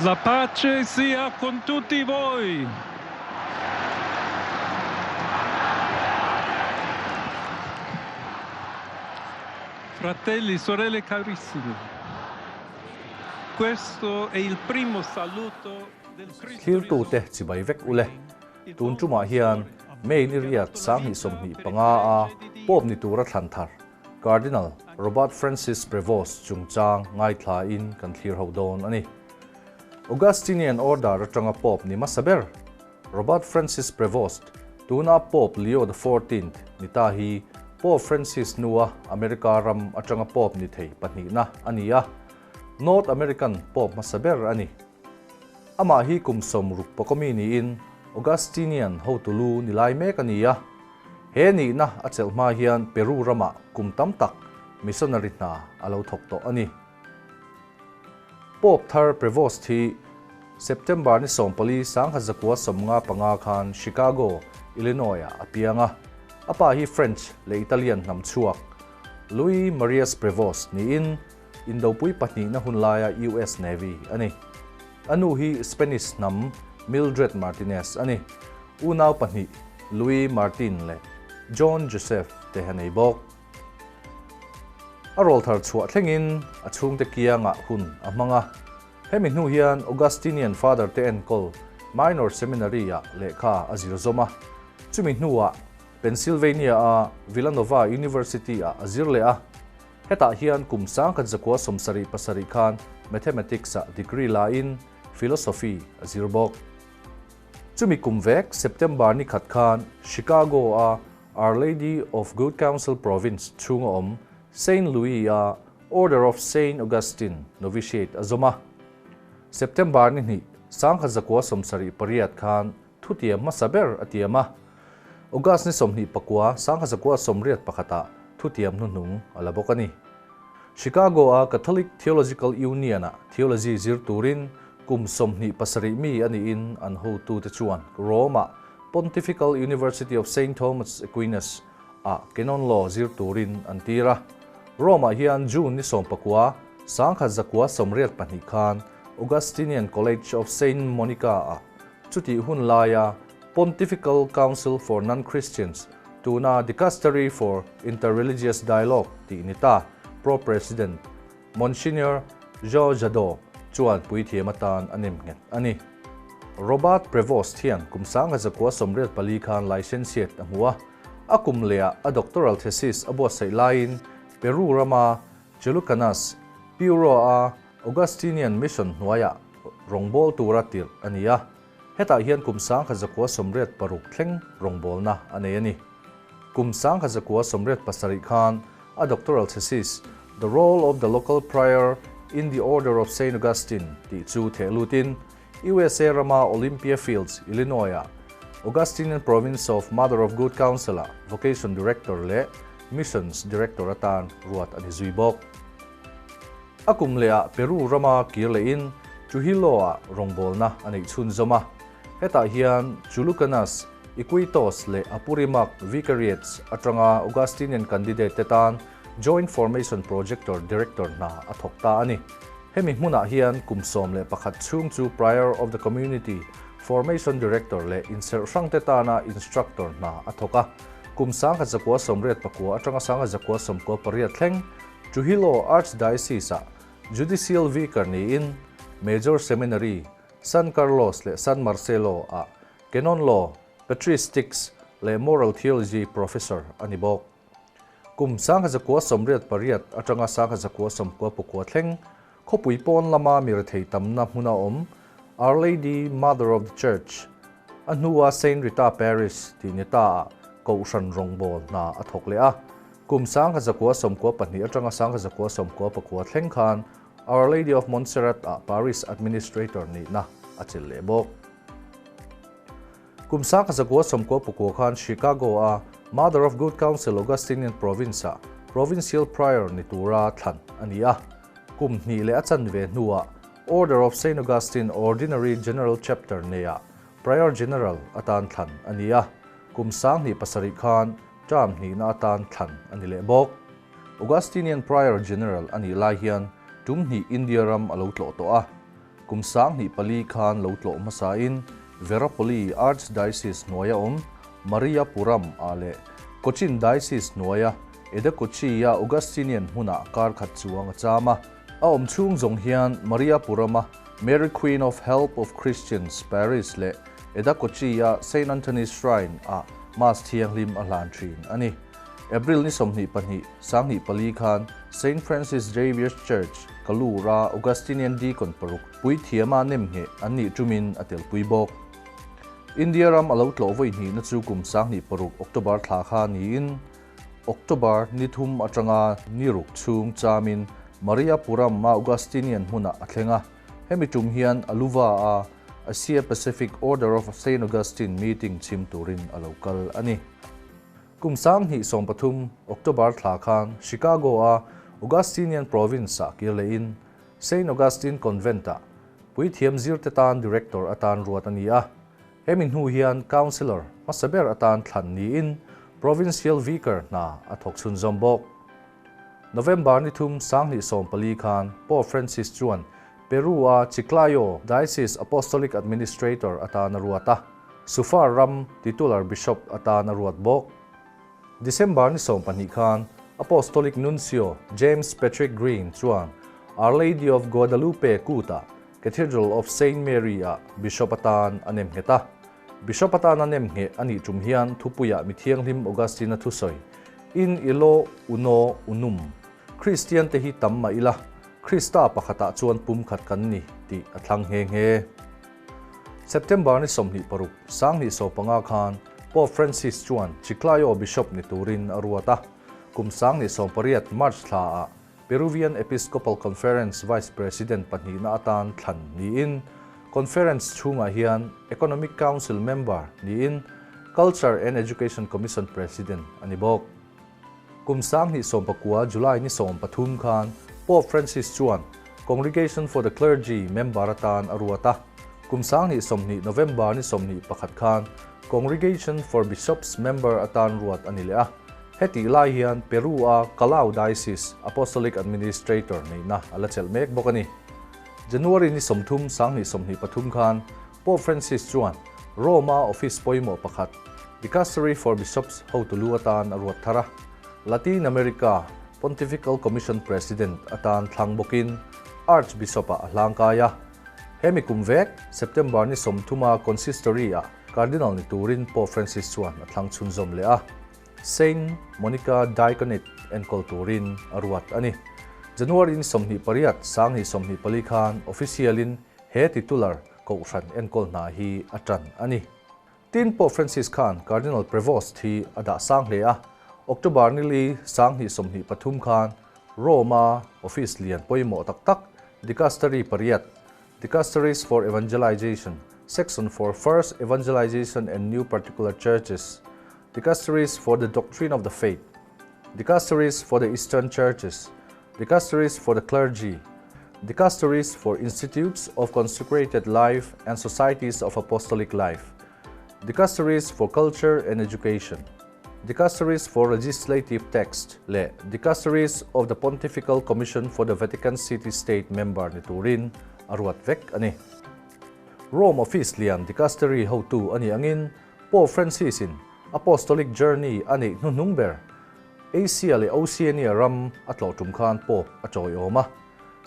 La pace sia con tutti voi! Fratelli, sorelle carissimi, questo è il primo saluto del Cristo Thirtute chibai vek ule. Tun tumah hian May ni riat 2025 a Pope ni tura thlan thar Cardinal Robert Francis Prevost chungchang ngaithla in kan thlir ho dawn a ni. Augustinian Order atanga Pope ni hmasa ber Robert Francis Prevost, tuna Pope Leo the Fourteenth ni ta hi Pope Francis hnua America ram atanga Pope ni thei pahnihna a ni a, North American Pope hmasa ber a ni. Amah hi kum 60 pakawmi niin Augustinian hotu lu ni lai mek a ni a. He nihna a chelh hma hian Peru ramah kum tam tak missionary hna a lo thawk tawh a ni. Pope thar Prevost hi September ni 14 1995 khan Chicago, Illinois-ah a piang a. A pa hi French leh Italian hnam chhuak Louis Marius Prevost niin Indopui pahnihna hun laia US Navy a ni. A nu hi Spanish hnam Mildred Martinez a ni. Unau pahnih Louis Martin leh John Joseph te a nei bawk. A rawlthar chhuah thlengin a chhungte kiangah hun a hmang a. Hemi hnu hian Augustinian Father te enkawl Minor Seminary-ah lehkha a zir zawm a. Chumi hnuah Pennsylvania-a Villanova University-ah a zir leh a. Hetah hian kum 1977 khan Mathematics-ah degree lain Philosophy a zir bawk. Chumi kum vek September ni khat khan Chicago-a Our Lady of Good Counsel Province chhunga awm Saint Louis-a Order of Saint Augustine Novitiate a zawm a. September ni hnih 1978 khan thutiam hmasa ber a tiam a. August ni 29, 1981-ah thutiam hnuhnung a la bawk a ni. Chicago-a Catholic Theological Union-ah theology zir turin kum 27 mi a niin an hotute chuan Rome-ah Pontifical University of Saint Thomas Aquinas ah Canon Law zir turin an tir a. Rome-ah hian June ni 19, 1982 khan Augustinian College of Saint Monica-ah chutih hun laia Pontifical Council for Non-Christians, tuna Dicastery for Interreligious Dialogue tih ni ta, Pro-President Monsignor Jean Jadot chuan puithiam atan a nem nghet a ni. Robert Prevost hian kum 1984 khan licentiate a hmu a, a kum lehah a doctoral thesis a buatsaih laiin Peru rama Chulucanas, Piura-a Augustinian Mission hnuaiah rawngbâwl tura tirh a ni a. Hetah hian kum 1986 thleng rawngbawlna a nei a ni. Kum 1987 khan a doctoral thesis The Role of the Local Prior in the Order of Saint Augustine tih chu theh lutin USA rama Olympia Fields, Illinois-ah Augustinian Province of Mother of Good Counsel-ah Vocation Director leh Missions Director atan ruat a ni zui bawk. A kum lehah Peru rama kir lehin Trujillo-ah rawngbawlna a neih chhunzawm a. Hetah hian Chulucanas, Iquitos leh Apurimac Vicariates atanga Augustinian candidate te tan Joint Formation Projector Director hna a thawk ta a ni. Hemi hmunah hian kum 11 chhung chu Prior of the Community, Formation Director leh inserh hrangte tana Instructor hna a thawk a. Kum 1989 atanga 1998 thleng Trujillo Archdiocese-ah Judicial Vicar niin Major Seminary, San Carlos leh San Marcelo-ah Canon Law, Patristics leh Moral Theology Professor a ni bawk. Kum 1988 atanga 1999 thleng khawpui pawn lama mi rethei tamna hmuna awm Our Lady Mother of the Church, a hnua Saint Rita Parish tih ni ta-ah Kohhran rawngbâwl hna a thawk leh a. Kum 1992 atanga 1999 thleng khan Our Lady of Montserrat ah Parish Administrator nihna a chelh leh bawk. Kum 1999 khan Chicago a Mother of Good Counsel Augustinian Province ah Provincial Prior ni tura thlan a ni a. Kum hnih leh a chanve hnuah Order of Saint Augustine Ordinary General Chapter neiah Prior General atan thlan a ni a. Kum 2007 khan term hnihna atan thlan a ni leh bawk. Augustinian Prior General a nih lai hian tum hnih India ram a lo tlawh tawh a. kum 2004 khan lo tlawh hmasain Verapoly Archdiocese hnuaia awm Maria Puram ah leh Cochin Diocese hnuaia Edakochi-a Augustinian hmunah kar khat chuang a cham a. A awm chhung zawng hian Maria Puram-a Mary Queen of Help of Christians Parish leh Edakochi-a Saint Anthony's Shrine ah Mass thianghlim a hlan thin a ni. April ni 22, 2004 khan Saint Francis Xavier's Church, Kaloor-a Augustinian Deacon paruk puithiama nemngheh an nih tumin a telpui bawk. India ram a lo tlawh vawi hnihna chu kum 2006 October thla kha niin October ni thum atanga ni ruk chhung chamin Maria Puram a Augustinian hmunah a thleng a. Hemi tum hian Aluva a Asia Pacific Order of Saint Augustine meeting chhim turin a lo kal a ni. Kum 2013 October thla khan Chicago a Augustinian Province ah kir lehin Saint Augustine Convent ah puithiam zirte tan director atan ruat a ni a. Hemi hnu hian councillor hmasa ber atan thlan niin Provincial Vicar hna a thawk chhunzawm bawk. November ni thum 2014 khan Pope Francis chuan Peru a Chiclayo Diocese Apostolic Administrator atan a ruat a, Sufar ram titular bishop atan a ruat bawk. December ni 12 khan Apostolic Nuncio James Patrick Green chuan Our Lady of Guadalupe kuta Cathedral of Saint Mary a bishop atan a nemnghet a. Bishop atan a nemngheh a nih tum hian thupuiah mithianghlim Augustine-a thusawi In illo uno unum Christian te hi tam mah ila Krista pakhatah chuan pum khat kan ni tih a thlang nghe nghe. September ni 26, 2015 khan Pope Francis chuan Chiclayo Bishop ni turin a ruat a. Kum 2018 March thla ah Peruvian Episcopal Conference Vice President pahnihna atan thlan niin Conference chhungah hian Economic Council member niin Culture and Education Commission President a ni bawk. Kum 2019 July ni 13 khan Pope Francis chuan Congregation for the Clergy member atan a ruat a. Kum 2020 November ni 21 khan Congregation for Bishops member atan ruat a ni leh a. Heti lai hian Peru a Callao Diocese Apostolic Administrator neihna a la chelh mek bawk a ni. January ni 30, 2023 khan Pope Francis chuan Rome a office pawimawh pakhat Dicastery for Bishops hotulu atan a ruat thar a. Latin America Pontifical Commission President atan thlang bawkin Archbishop ah a hlangkai a. Hemi kum vek September ni 30 a Consistory ah Cardinal ni turin Pope Francis chuan a thlang chhunzawm leh a. Saint Monica Diaconate enkawl turin a ruat a ni. January ni 28, 2024 khan official-in he titular kohhran enkawl hna hi a tan a ni. Tin Pope Francis khan Cardinal Prevost hi a dah sang hle a. October ni li 2023 khan Rome a office lian pawimawh tak tak Dicastery pariat, Dicasteries for Evangelization, Section for First Evangelization and New Particular Churches, Dicasteries for the Doctrine of the Faith, Dicasteries for the Eastern Churches, Dicasteries for the Clergy, Dicasteries for Institutes of Consecrated Life and Societies of Apostolic Life, Dicasteries for Culture and Education, Dicasteries for Legislative Text leh Dicasteries of the Pontifical Commission for the Vatican City State member ni turin a ruat vek a ni. Rome Office lian Dicastery hotu a ni angin Pope Francis in Apostolic Journey a neih hnuhnung ber Asia leh Oceania ram a tlawh tum khan Pope a chawiawm a.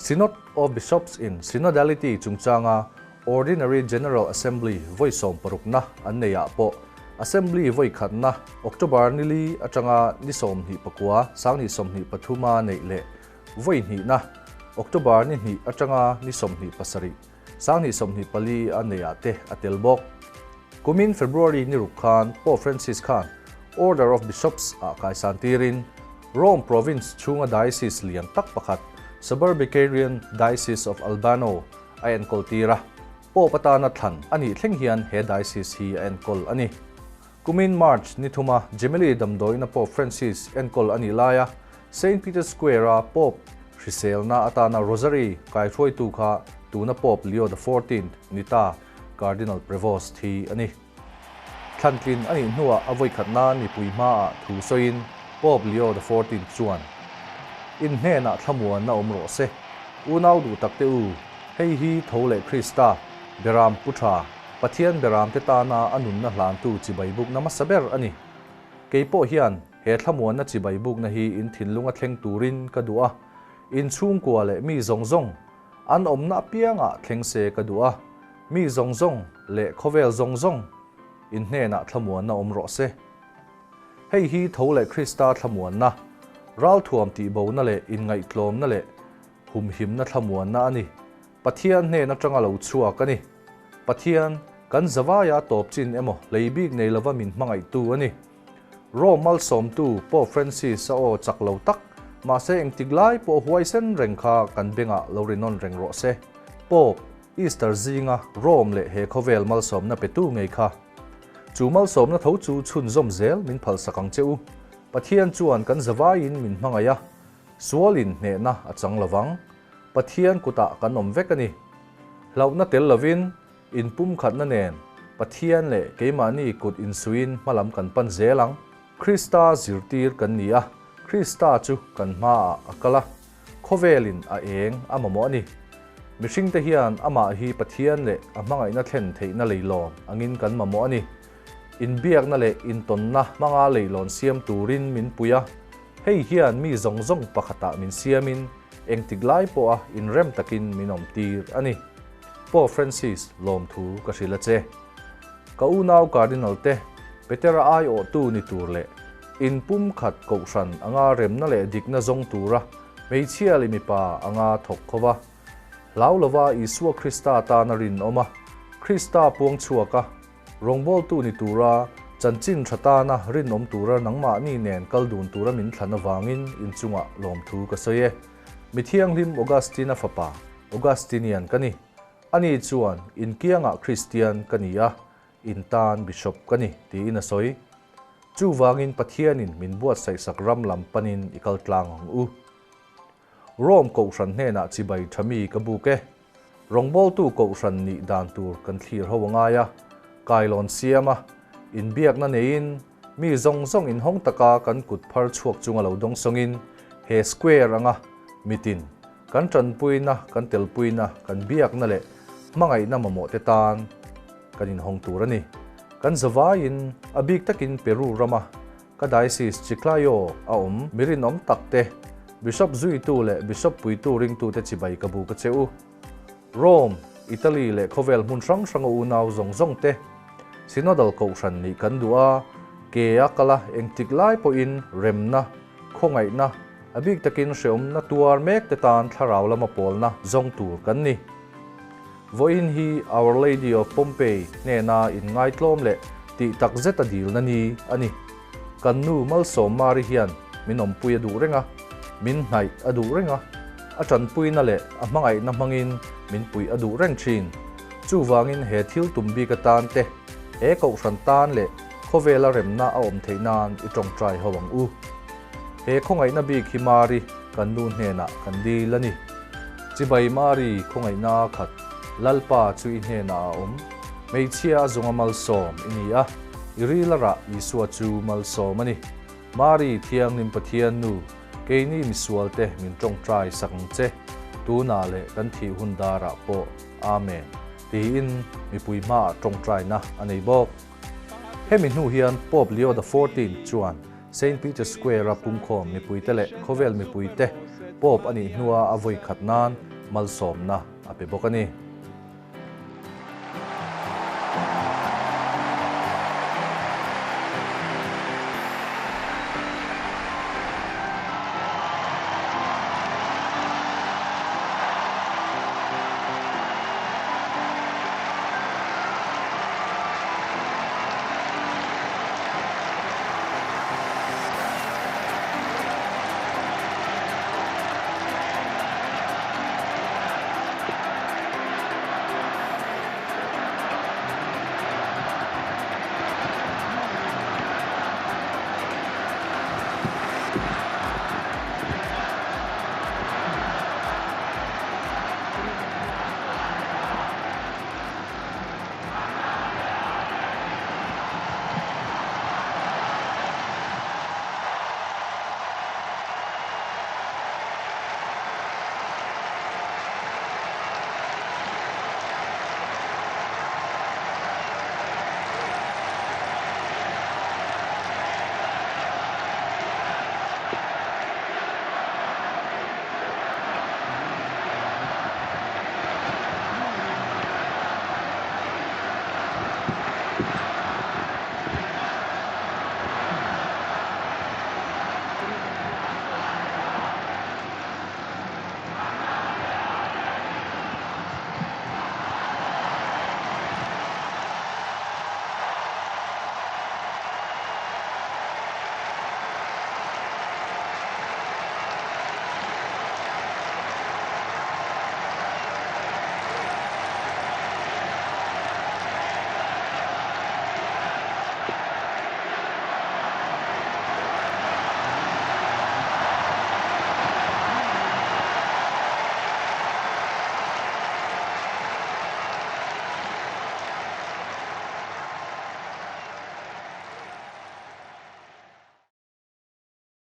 Synod of Bishops in Synodality chungchanga Ordinary General Assembly vawi 60 na an nei ah pawh Assembly vawi khatna October ni li atanga ni 29, 2023 a neih leh vawi hnihna October ni hnih atanga ni 27, 2024 a nei ah te a tel bawk. Kumin February ni ruk khan Pope Francis khan Order of Bishops ah kaisan tirin Rome Province chhunga Diocese lian tak pakhat Suburbicarian Diocese of Albano a enkawl tir a. Pope atana thlan a nih thleng hian he diocese hi a enkawl a ni. Kumin March ni thuma Gemelli damdawiina Pope Francis enkawl a nih laia Saint Peter's Square a Pope hriselna atana Rosary kaihruaitu kha tuna Pope Leo the XIV ni ta Cardinal Prevost hi a ni. Thlantlin a nih hnuah a vawi khatna mipui hmaah thu sawiin Pope Leo the XIV chuan, In hnenah thlamuan na awm rawh se, unau duh tak te u. Hei hi tho leh Krista, Beram pu tha, Pathian Beramte tana a nunna hlantu chibai bukna hmasa ber a ni. Kei pawh hian he thlamuanna chibai bukna hi in thinlunga thleng turin ka duh a, in chhungkua leh mi zawng zawng an awmna apiangah thleng se ka duh a, mi zawng zawng leh khawvel zawng zawng in hnenah thlamuanna awm rawh se. Hei hi tho leh Krista thlamuanna, ralthuam tihbona leh inngaihtlawmna leh humhimna thlamuanna a ni. Pathian hnen atanga lo chhuak a ni. Pathian, kan zavaia tawp chin emaw hlei bik nei lova min hmangaihtu a ni. Rome malsawmtu Pope Francis a aw chak lo tak, mahse engtik lai pawh huaisen reng kha kan bengah lo ri nawn reng rawh se. Pope, Easter zinga Rome leh he khawvel malsawmna petu ngei kha. Chu malsawmna tho chu chhunzawm zel min phalsak ang che u. Pathian chuan kan zavaiin min hmangaih a, Sualin hnehna a chang lovang. Pathian kutah kan awm vek a ni. Hlauhna tel lovin, inpumkhatna nen Pathian leh keimahni kut insuiin hmalam kan pan zel ang. Krista zirtir kan ni a, Krista chu kan hmaah a kal a, khawvelin a eng a mamawh a ni. Mihringte hian amah hi Pathian leh a hmangaihna thlen theihna leilawn angin kan mamawh a ni. Inbiakna leh intawnna hmanga leilawn siam turin min pui a, Hei hian mi zawng zawng pakhatah min siamin engtik lai pawha inrem takin min awmtir a ni. Pope Francis lawmthu ka hrilh a che. Ka unau Cardinal te, Petera aiawhtu ni tur leh inpumkhat kohhran anga remna leh dikna zawng tura hmeichhia leh mipa anga thawk khova, hlau lova Isua Krista tana rinawm a, Krista puang chhuaka Rawngbawltu ni tura, chanchin tha tana rinawm tura nangmahni nen kal dun tura min thlan avangin inchungah lawmthu ka sawi e. Mi thianghlim Augustine-a fapa, Augustinian ka ni. Ani chuan, Inkiangah Kristian ka ni a, in tan Bishop ka ni, tiin a sawi. Chuvangin Pathianin min buatsaihsak ram lam panin i kal tlang ang u. Rome Kohhran hnenah chibai tha mi ka buk e. Rawngbawltu Kohhran nih dan tur kan thlir ho a ngai a, kailawn siam a, inbiakna neiin mi zawng zawng inhawng taka kan kut phar chhuak chunga lo dawng sawngin he square anga mitin kan tanpuina, kan telpuina, kan biakna leh hmangaihna mamawh te tan kan inhawng tur a ni. Kan zavaiin a bik takin Peru rama Ka Diocese Chiclayo a awm mi rinawm tak te, Bishop zuitu leh Bishop puitu ringtute chibai ka bu ka che u. Rome, Italy leh khawvel hmun hrang hranga unau zawng zawng te, Synodal Kohhran nih kan duh a, ke a kal a engtik lai pawhin remna, khawngaihna, a bik takin hreawmna tuar mek te tan thlarau lama pawlna zawng tur kan ni. Vawiin hi Our Lady of Pompeii hnena inngaitlawm leh tih tak zeta dilna ni a ni. Kan nu Malsawm Mari hian min awmpui a duh reng a, min hnaih a duh reng a, a tanpuina leh a hmangaihna hmangin min puih a duh reng thin. Chuvangin he thil tum bik atan te, he kohhran tan leh khawvela remna a awm theih nan i tawngtai ho ang u. He khawngaihna bik hi Mari kan nu hnenah kan dil a ni. Chibai Mari khawngaihna khat Lalpa chu i hnenah a awm. Hmeichhia a zunga malsawm i ni a, i ril a rah Isua chu malsawm a ni. Mari Thianghlim Pathian nu, keini misualte min tawngtai sak ang che, tunah leh kan thih hun darah pawh. Amen. Tiin mipui hmaah tawngtaina a nei bawk. Hemi hnu hian Pope Leo the Fourteenth chuan Saint Peter's Square-a pungkhawm mipuite leh khawvel mipuite Pope a nih hnua a vawi khat nan malsawmna a pe bawk a ni.